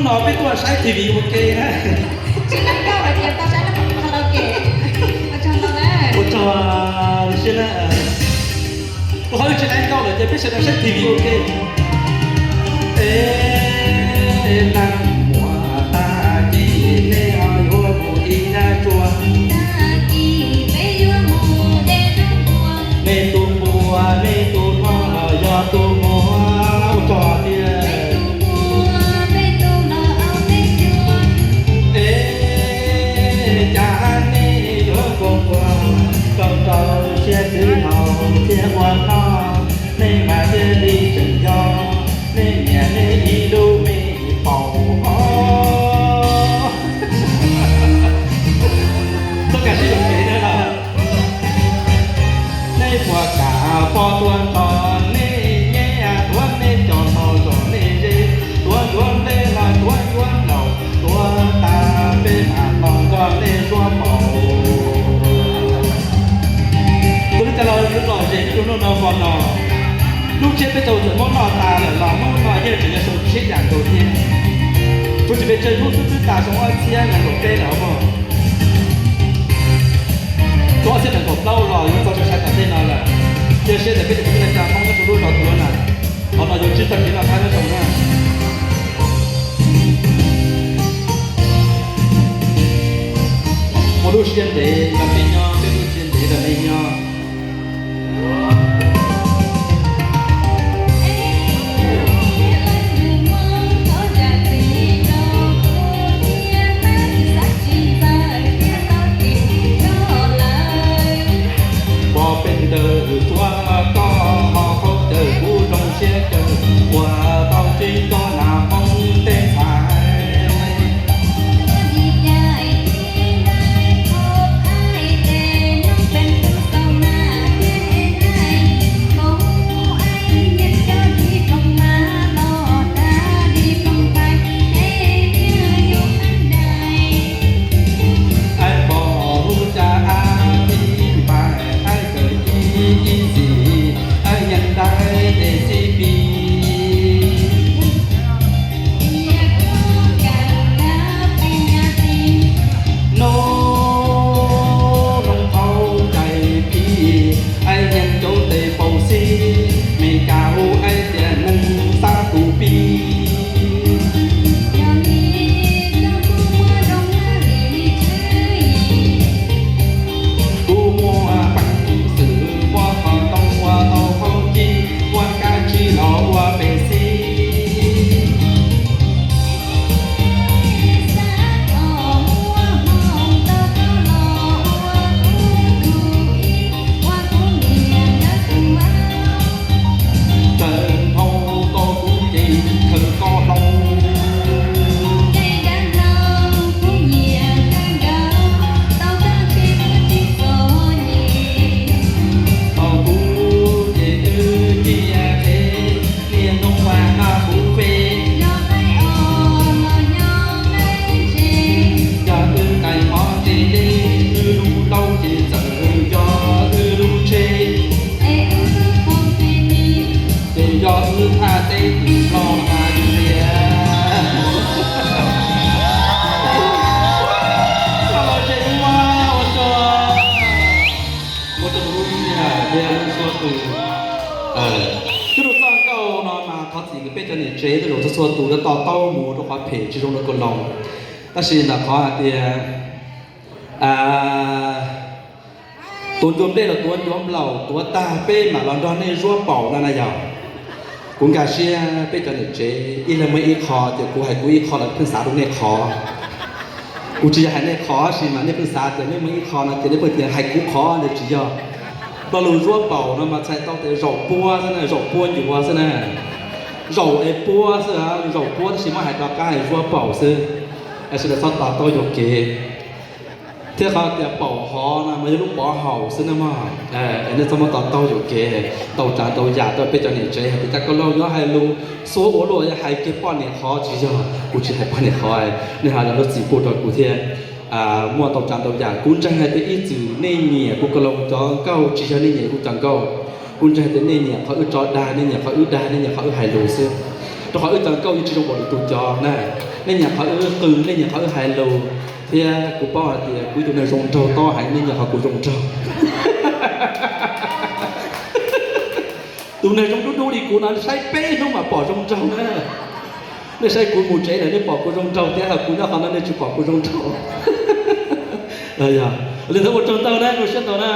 No peb tuaj saib T V ua ke na. Tsis laib nkauj los tias tau saib karaoke. Ua tsaug ntau na. Ua tsaug siab na. Tus hauj lwm tsis laib nkauj lawm ces peb sawv daws saib T V ua ke. Eb, nag muam tag kis nej ho yuav mus ib nyab tsua. Tag kis peb yuav mus de zaub npua. Nej tus npua, nej tus hlob los yog tus muam, ua tsaug tiag. Eb, cas nej yuav nquag nquag rau rau siab twb haus thiab ua noj, nej mas thiaj li tseem yog nej niam nej ib lub me paum os. Txoj kev sib yuam kev na los. Nej puas kam pog tuag nrog nej nyab, tuav nej cov laus zom nej ze, tuav ncuav nplej los tuav ncuav nplaum, tuav tas peb mam los nrog nej zuaj paum. Tus neeg cov laus lom zem peb lub hnub no hmo no, lub tsiab peb caug txawm muab noj tas lawm los hnub no yeej tseem yog xyoo tshiab yam nkaus thiab. Tsuas tsis pes tsawg hnub xwb twb tas xyoo ob txhiab nees nkaum peb lawm os mog. Xyoo ob txhiab nees nkaum plaub los yuav txog xyoo sawv tom ntej no lawm. Cia siab tias peb cov kwv tij neej tsa Hmoob nyob rau lub zos Tuav na, qhov no yuav ntsib txoj kev noj qab nyob zoo na. Muaj lub siab ntev nrog peb nyob, peb lub siab ntev nrog nej nyob. Pog peb ntawd tuav koj ho qaug cawm kuv zoo siab cawm, ua tau tsis koj nas Hmoob tej ntxhais. Aib pom lub cas ab tib npais, aib kawm ib ib txhis, aib nyeem ntaib tes xib pis. Nub noo qhau cais phim, aib nyeem coob tes paus xib, Mes Kas hu aib tias neeg xab tus pib. Kuv muaj peev xwm muab qhov ntoo ua tau qhov cib, muab kab tsib los ua pes xib. Tawm hau tau kuv ces khaws koj hlau. Tau kuv ces wb cia qhev, niaj hnub mas noj kuv fej. Yog wb nqaij mov ntse dej, wb lub laub ces txawm yog wb lub tsheb. Ces yog wb thaj teb kwm Nplog mas yus lias. Koj los ze ua, ua tsaug, ua tsaug tus hlub thiab lub suab tus. Twb lug txoj nkauj no mas thov txim rau peb cov niam tsev, twb lug txhua txhua tus rau to taub mus rau qhov phem tsis zoo rau koj laus. Tab sis ntawm qhov hais tias tuav ncuav nplej los tuav ncuav nplaum, tuav tag peb mam los nrog nej zuab paum no na yog. Kuv nkag siab peb cov niam tsev ib leeg muaj ib qho, ces kuv hais kuv ib qho los pheej xav rau nej qhov. Kuv tsis yog hais nej qhov tab sis mas nej pheej xav tias nej muaj ib qho no ces nej pheej tias hais kuv qhov ntawd tsis yog. Lo lus zuab paum no mas txhais tau tias zaum puab xwb na, zaum puab ncuav xwb na. Zaum es puab xwb, zaum puab tab sis muab hais rov qab hais zuab paum xwb. Es sawv daws txhob to taub yuam kev. Thiab qhov tias paum hov no mas yog lub pov haum xwb na mog. Es nej txhob muab to taub yuam kev, ntau tsav ntau yam tuaj peb cov niam tsev hais tias cas koj laus nyob hais lus xuav ua luaj, yog hais kiag poj niam qhov tsis yog, kuv tsis hais poj niam qhov, nej ho zam lub txim pub rau kuv thiab. Muaj ntau tsav ntau yam, kuv ntseeg hais tias ib txwm nej nyiam kuv koj laus cov nkauj tsis yog nej nyiam kuv cov nkauj. Kuv ntseeg hais tias nej nyiam qhov wb tso dag, nej nyiam qhov wb dag, nej nyiam qhov wb hais lus xwb. Rau qhov wb cov nkauj yeej tsis zoo npaum li tus cov na. Nej nyiam qhov wb qw, nej nyiam qhov wb hais lus, thiab kuv paub hais tias kuv ib tug neeg zoo nraug tob heev, nej nyiam qhov kuv zoo nraug. Tus neeg zoo dub dub li kuv no saib peb hnub mas pom zoo nraug na. Nej saib kuv mus tsev lawm nej pom kuv zoo nraug thiab, kuv nyob qhov no nej tsis pom kuv zoo nraug. Li ntawd ua tsaug ntau na, zoo siab ntau na.